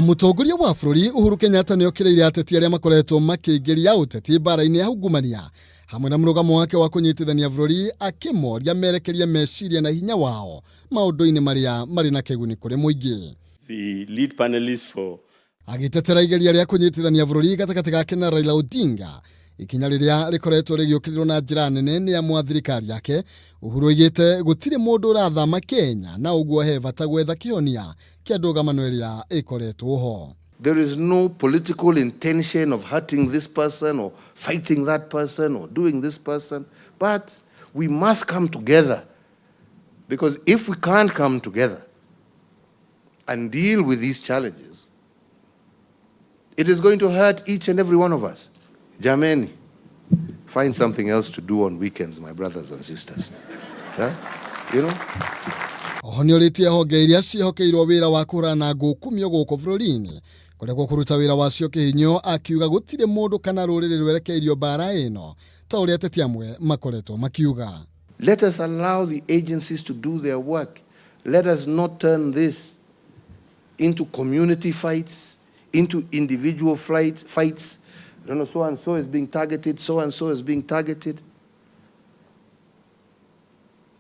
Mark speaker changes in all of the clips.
Speaker 1: Mũtongoria wa bũrũri Uhuru Kenyatta nĩ okĩrĩire ateti arĩa makoretwo makĩingĩria ũteti mbara-inĩ ya ungumania hamwe na mũrũgamo wake wa kũnyitithania bũrũri, akĩmoria merekerie meciria na hinya wao maũndũ-inĩ marĩa marĩ na kĩguni kũrĩ mũingĩ.
Speaker 2: The lead panelist for
Speaker 1: Agĩtetera igeria rĩa kũnyitithania bũrũri gatagatĩ gake na Raila Odinga, ikinya rĩrĩa rĩkoretwo rĩgĩũkĩrĩrwo na njĩra nene nĩ amwe a thirikari yake, Uhuru oigĩte gũtirĩ mũndũ ũrathama Kenya na ũguo he bata gwetha kĩhonia kĩa ndũgamano ĩrĩa ĩkoretwo ho.
Speaker 3: There is no political intention of hurting this person or fighting that person or doing this person, but we must come together, because if we can't come together and deal with these challenges, it is going to hurt each and every one of us. Jameni, find something else to do on weekends, my brothers and sisters. Yeah? You know?
Speaker 1: Oho nĩ orĩtie honge iria ciĩhokeirwo wĩra wa kũhũrana na ngũkumio gũkũ bũrũri-inĩ kũrekwo kũruta wĩra wacio kĩhinyo, akiuga gũtirĩ mũndũ kana rũrĩrĩ rwerekeirio mbara ĩno ta ũrĩa ateti amwe makoretwo makiuga.
Speaker 3: Let us allow the agencies to do their work. Let us not turn this into community fights, into individual fights. I don't know, so and so is being targeted, so and so is being targeted.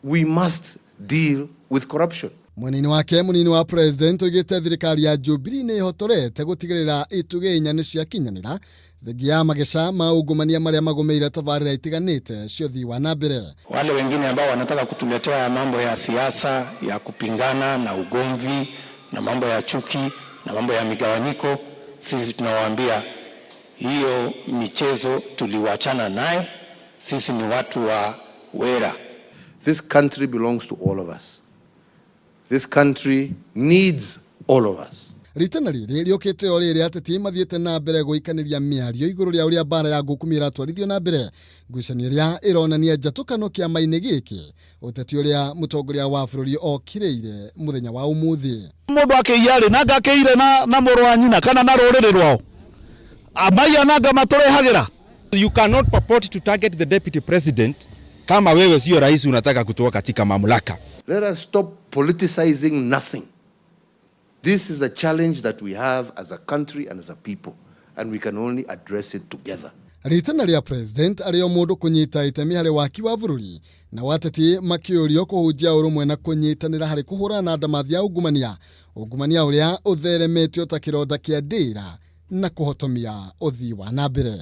Speaker 3: We must deal with corruption.
Speaker 1: Mwena-inĩ wake, mũnini wa president oigĩte thirikari ya Jubilee nĩ ĩhotorete gũtigĩrĩra itugĩ inya nĩ ciakinyanĩra thengia ya mageca ma ungumania marĩa magũmĩire tabarĩra itiganĩte cia ũthii wa na mbere.
Speaker 4: Wale wengine ambao wanataka kutuletea mambo ya siasa ya kupingana na ugomvi na mambo ya chuki na mambo ya migawanyiko, sisi tunawaambia hiyo michezo tuliwachana naye. Sisi ni watu wa wera.
Speaker 3: This country belongs to all of us. This country needs all of us.
Speaker 1: Ritana rĩrĩ rĩũkĩte o rĩrĩ ateti mathiĩte na mbere gũikanĩria mĩario igũrũ rĩa ũrĩa mbara ya ngũkumi ĩratwarithio na mbere, ngucanio ĩrĩa ĩronania njatũkano kĩama-inĩ gĩkĩ, ũteti ũrĩa mũtongoria wa bũrũri okĩrĩire mũthenya wa ũmũthĩ.
Speaker 5: Mũndũ akĩiya rĩ, nanga akĩire na mũrũ wa nyina kana na rũrĩrĩ rwao, maiya nanga matũrehagĩra.
Speaker 6: You cannot purport to target the deputy president kama wewe sio rais unataka kutoka katika mamlaka.
Speaker 3: Let us stop politicizing nothing. This is a challenge that we have as a country and as a people, and we can only address it together.
Speaker 1: Ritana rĩa president arĩ o mũndũ kũnyita itemi harĩ waki wa bũrũri, na wateti makĩũrio kũhunjia ũrũmwe na kũnyitanĩra harĩ kũhũrana na ndamathi ya ungumania, ungumania ũrĩa ũtheremetio ta kĩronda kĩa ndĩra, na kũhotomia ũthii wa na mbere.